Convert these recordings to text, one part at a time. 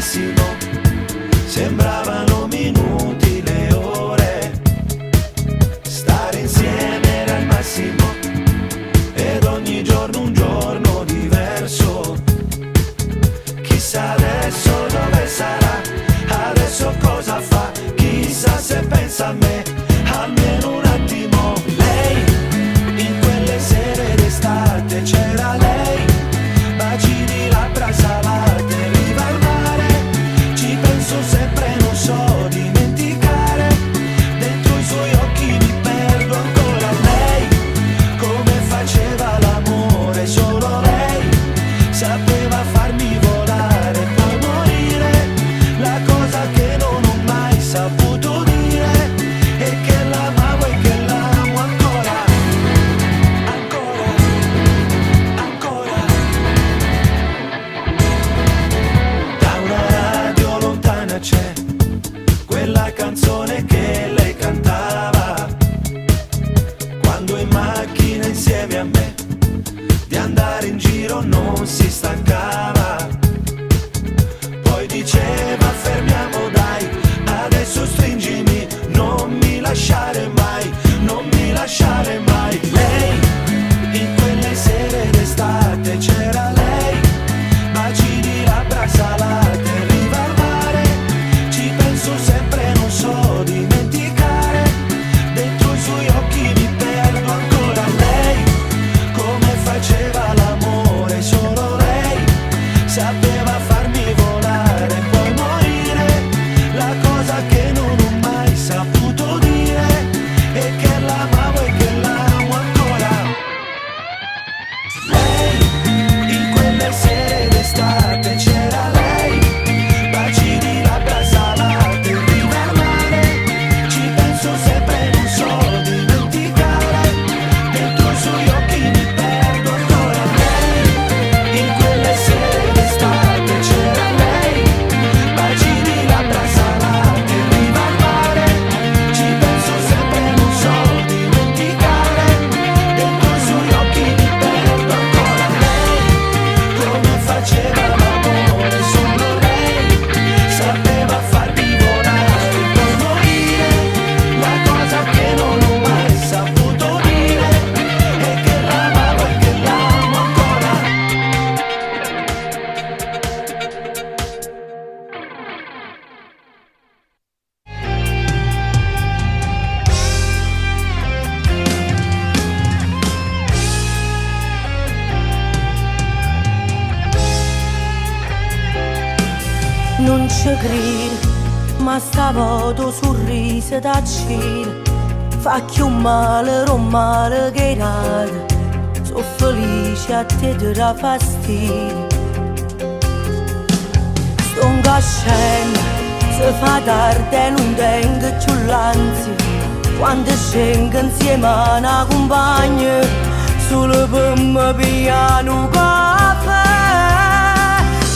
bellissimo, sembravano minuti le ore. Stare insieme era il massimo ed ogni giorno un giorno diverso. Chissà adesso dove sarà, adesso cosa fa, chissà se pensa a me, almeno un attimo. Lei, in quelle sere d'estate c'era lei, baci di labbra salate, riva al mare, ci penso sempre, non so dimenticare, dentro i suoi occhi mi perdo ancora lei, come faceva l'amore solo lei, sapeva farmi volare e poi morire, la cosa che non ho mai saputo dire è che l'amavo e che l'amo ancora, ancora, ancora. Da una radio lontana c'è quella canzone che lei cantava quando in macchina insieme a me di andare in giro non si stancava. Poi diceva fermiamo dai, adesso stringimi, non mi lasciare mai, non mi lasciare mai. Lei, in quelle sere d'estate c'era lei, baci di labbra salate, riva al mare, ci penso sempre, non so dimenticare, dentro i suoi occhi mi perdo ancora lei, come faceva l'amore solo lei, sapeva farmi volare e poi morire, la cosa che non ho mai saputo dire è che l'amavo e che l'amo ancora. Lei, in quelle sere d'estate c'era lei, baci di labbra salate, in riva al mare, ci penso sempre, non so dimenticare, dentro i suoi occhi mi perdo ancora lei, in quelle sere d'estate c'era lei, baci di labbra salate, in riva al mare, ci penso sempre, non so dimenticare, dentro i suoi occhi mi perdo ancora lei, come faceva l'amore solo lei, sapeva farmi volare e poi morire, la cosa che non ho mai saputo dire è che l'amavo e che l'amo ancora. Nun ce crero, ma stavota 'o sorriso t'accide. Fa cchiù male d' 'o male che dato. So' felice a te te dà fastidio. Stongo ascenno, se fa tardi e nun tengo cchiù l'ansia. Quando scengo insieme a na cumpagna, sulo pe me piglià nu cafè.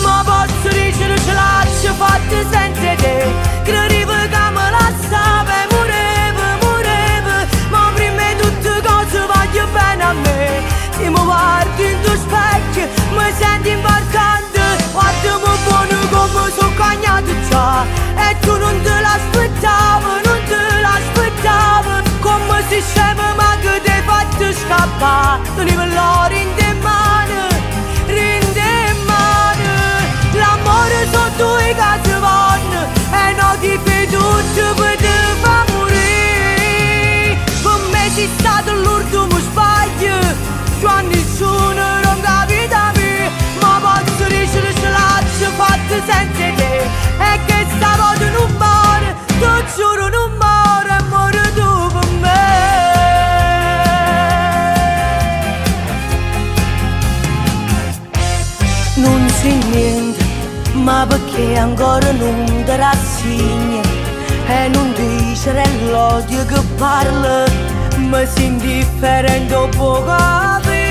Ma pozzo dicere ce l'aggio fatta senza 'e te. Credevo ca me lassave e murevo, murevo. Ma primma 'e tutte cose voglio bene a me. Si mi guardo 'int' 'o specchio, mi sento importante. Guardami buono comme so' cagnato già. E tu nun te l'aspettave, nun te l'aspettave. Comme si scema ma che t'hê fatto scappà. Tenive l'oro 'int' 'e mmane, dint' 'e mmane. L'ammore so' duje ca se vonno e no chi fa 'e tutto pe te fa murì. Pe me si stato l'urdemo sbaglio, cchiù a nisciuno dongo 'a vita mia. Ma pozzo dicere ce l'aggio fatta senza 'e te e chesta vota nun more, t' 'o giuro nun more e muore tu pe me. Nun si niente, ma pecché ancora nun te rassigni e nun dicere è l'odio che parla, me si indifferente 'o puo' capì.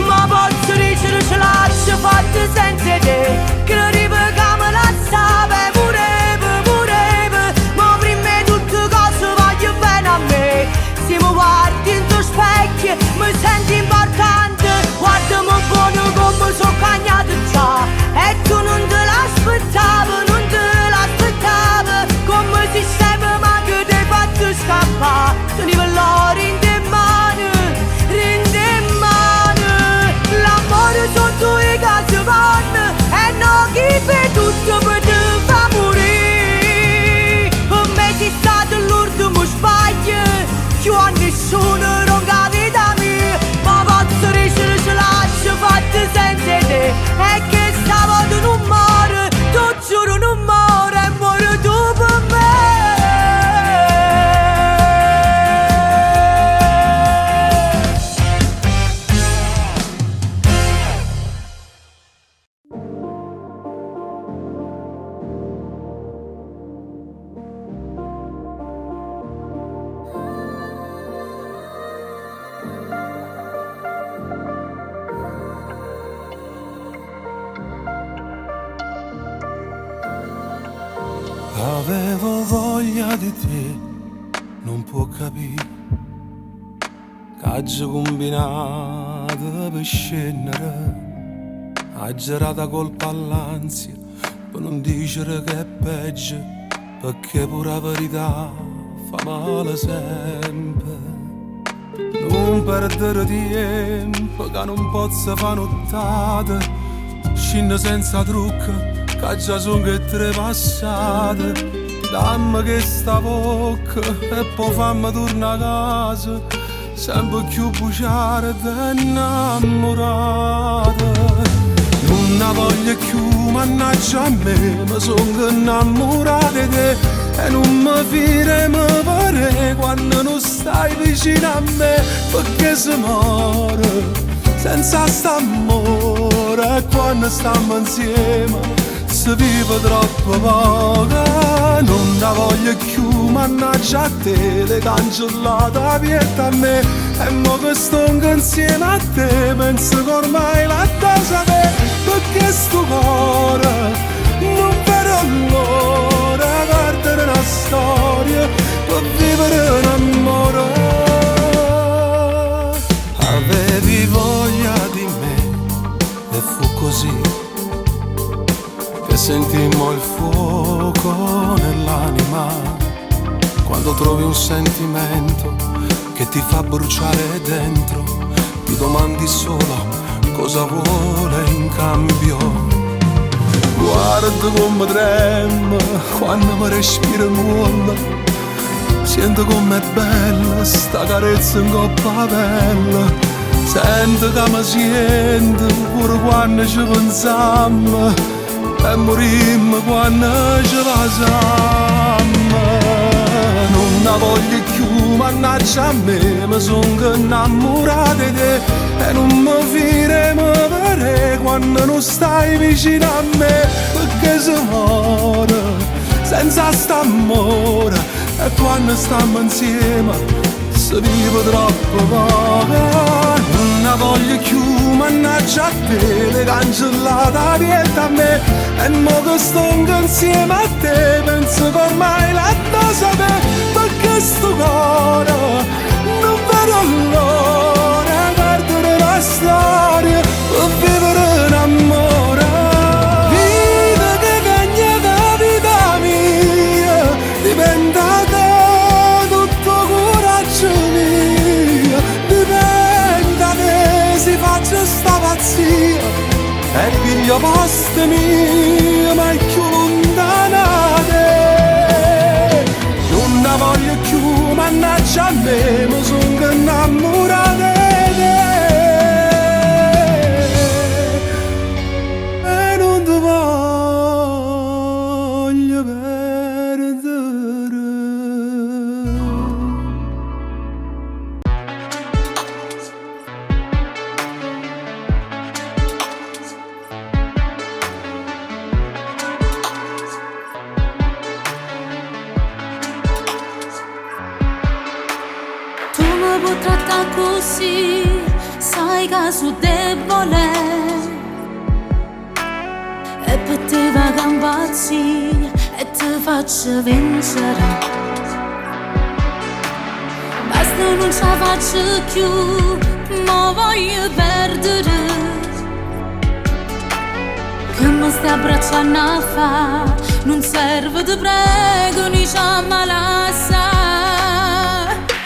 Ma pozzo dicere ce l'aggio fatta senza 'e te, crerive ca me lassave e murevo, murevo, ma primma 'e tutte cose voglio bene a me. Si mi guardi 'int' 'o specchio, mi sento importante, guardami buono comme so' cagnato già e tu nun te. Avevo voglia di te, non può capire. C'aggio combinato per scendere. Aggio dato colpa all'ansia per non dicere che è peggio, perché pure la verità fa male sempre. Non perdere tempo che non posso fare nottata, scendo senza trucco, che già sono che tre passate. Dammi che sta bocca e poi fammi tornare a casa, sempre più bugiarda e innamorata. Non la voglio più, mannaggia a me, ma sono innamorato di te e non mi fide mi pare quando non stai vicino a me, perché si muore senza st'amore e quando stiamo insieme si vive troppo poco. Non la voglio più, mannaggia a te, l'hai cancellata pietta a me e mo che sto insieme a te, penso che ormai la da sapere, perché sto cuore non vede l'ora perdere una storia per vivere un amore. Avevi voglia di me e fu così che sentimmo il fuoco nell'anima. Quando trovi un sentimento che ti fa bruciare dentro, ti domandi solo cosa vuole in cambio. Guarda come trema quando mi respira nulla, sento com'è bella sta carezza in coppa pelle. Sento che mi sento pure quando ci pensiamo e morimmo quando ci baciamo. Non la voglio più, mannaggia a me, mi sono innamorato di te e non mi fide mi pare quando non stai vicino a me, perché si muore senza st'amore e quando stiamo insieme si vive troppo poco. Non la voglio più, mannaggia a te, l'hai cancellata pietta a me e mo che sto insieme a te, penso che ormai la da sapere, perché sto cuore non vedo l'ora perdere la storia per vivere un amore. Vita che cagna la vita mia, dipende da tutto coraggio mio, dipende da te se faccio sta pazzia e piglio posto mio, ma è più lontana te. Non la voglio più, mannaggia a me, mi sono innamorato di te e non ti voglio perdere. Tu mi puoi trattare così, sai che sono debole. E per te va a impazzire e ti faccio vincere. Basta non ce la faccio più, ma voglio perdere. Che mi stai abbracciando a fa, non serve ti prego, ni ci malassa.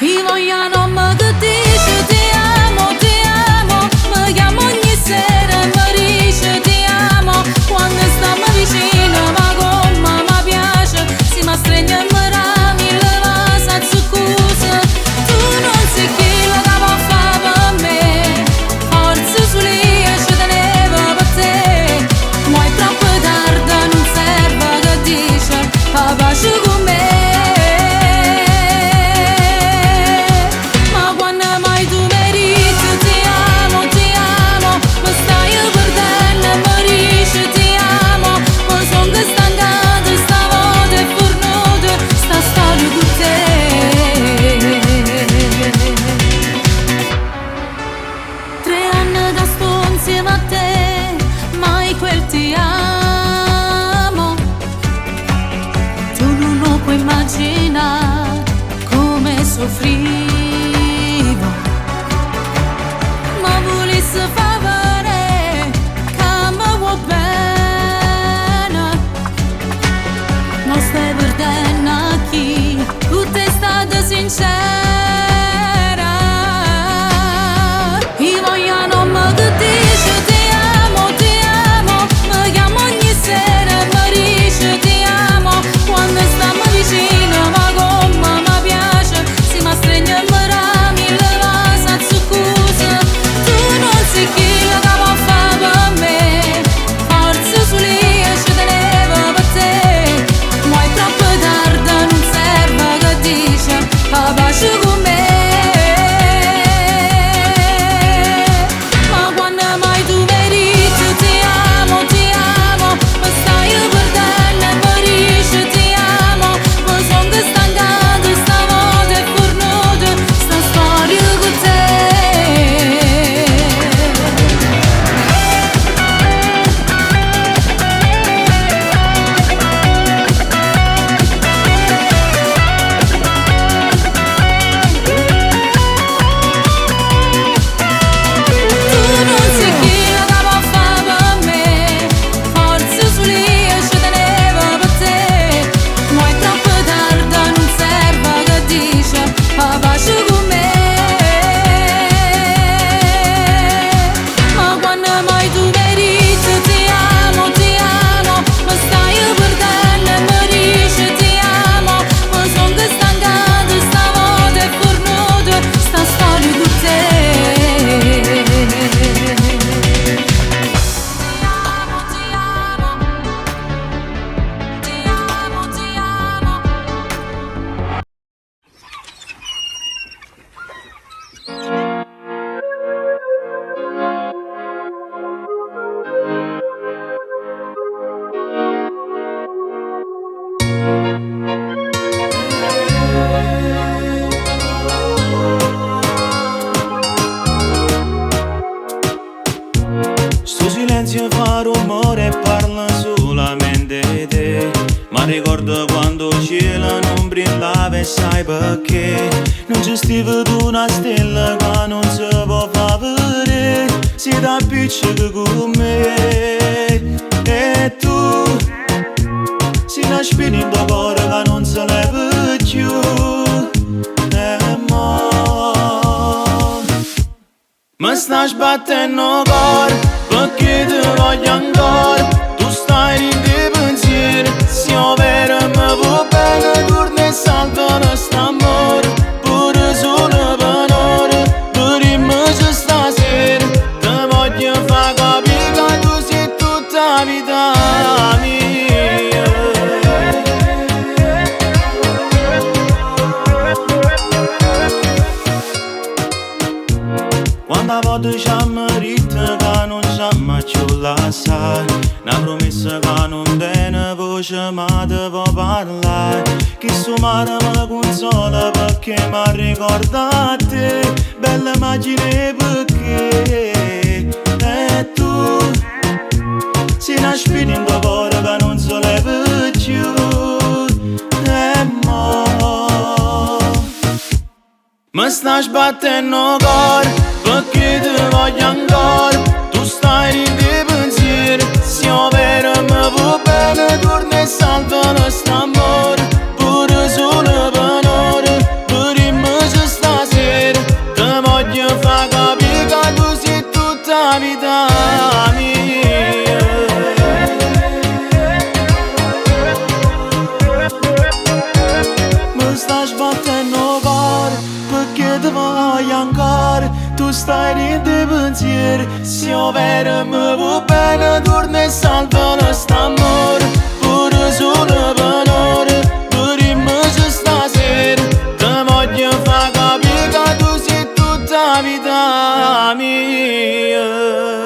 Io voglio un uomo che dice ti amo, ti amo, mi chiama ogni sera e mi dice ti amo. Quando stiamo vicino, ma come mi piace, si mi stringe e mi dà mille vasi zuccose. Tu non sei quello che può fare per me, forse solo io ci tenevo per te. Ma è troppo tardi, non serve che dici, fa pace con me. Sincera. Io voglio a n'ommo che dice ti amo, ti amo. Mi chiama ogni sera e mi dice ti amo. Quando stiamo vicino ma come mi piace. Si mi stringe e mi dà mille vase azzeccuse. Tu nun si' chillo ca po' fa per me. Forse solo io ci tenevo per te. Ma è troppo tardi, nun serve che dice fa pace con me. Ma quando mai tu m'hai ditto ti amo, ti amo, mi stai perdenno e mi dici ti amo. Mi sono stancata, stavolta è fernuta sta storia con te. Tu nun si' chillo ca po' fa per me. Forse solo io ci tenevo per te. Ma è troppo tardi, nun serve che dice fa pace con me. Ma quando mai tu m'hai ditto ti amo, ti amo, mi stai perdenno e mi dici ti amo. Mi sono stancata, stavolta è fernuta sta storia con te. Ti amo, ti amo. Ti amo, ti amo. Sto silenzio fa rumore e parla solamente te. Ma ricordo quando il cielo non brillava e sai perché. Non ci stive tu una stella che non si può far vedere. Si t'appiccica con me. E tu sei una spina in tuo cuore che non se leva più. E mo mi sta sbattendo il cuore perché ti voglio ancora. Tu stai in dei pensieri. Se vero mi vuoi bene, torna e salva st'amore. Pure solo per un'ora. Vedimmoci stasera. Ti voglio far capire che tu sei tutta la vita mia. Quanta vote c'ammo ditto che nun c'amma cchiù lassà. Na promessa che nun tiene voce ma te può parlà. Chistu mare mi consola perché mi ricorda a te. Bella immagine perché. E tu sei una spina in tuo cuore che non se leva più. E mo mi sta sbattendo il cuore perché ti voglio ancora. Tu stai in dei pensieri. Se vero mi vuoi bene, torna e salva st'amore. Pure solo per un'ora. Vedimmoci stasera. Ti voglio far capire che tu sei tutta la vita mia. Mi sta sbattendo il cuore perché ti voglio ancora. Tu stai nei pensieri. Se vero mi vuoi bene, torna e salva st'amore. Pure solo per un'ora. Vedimmoci stasera. Ti voglio far capire che tu sei tutta la vita mia.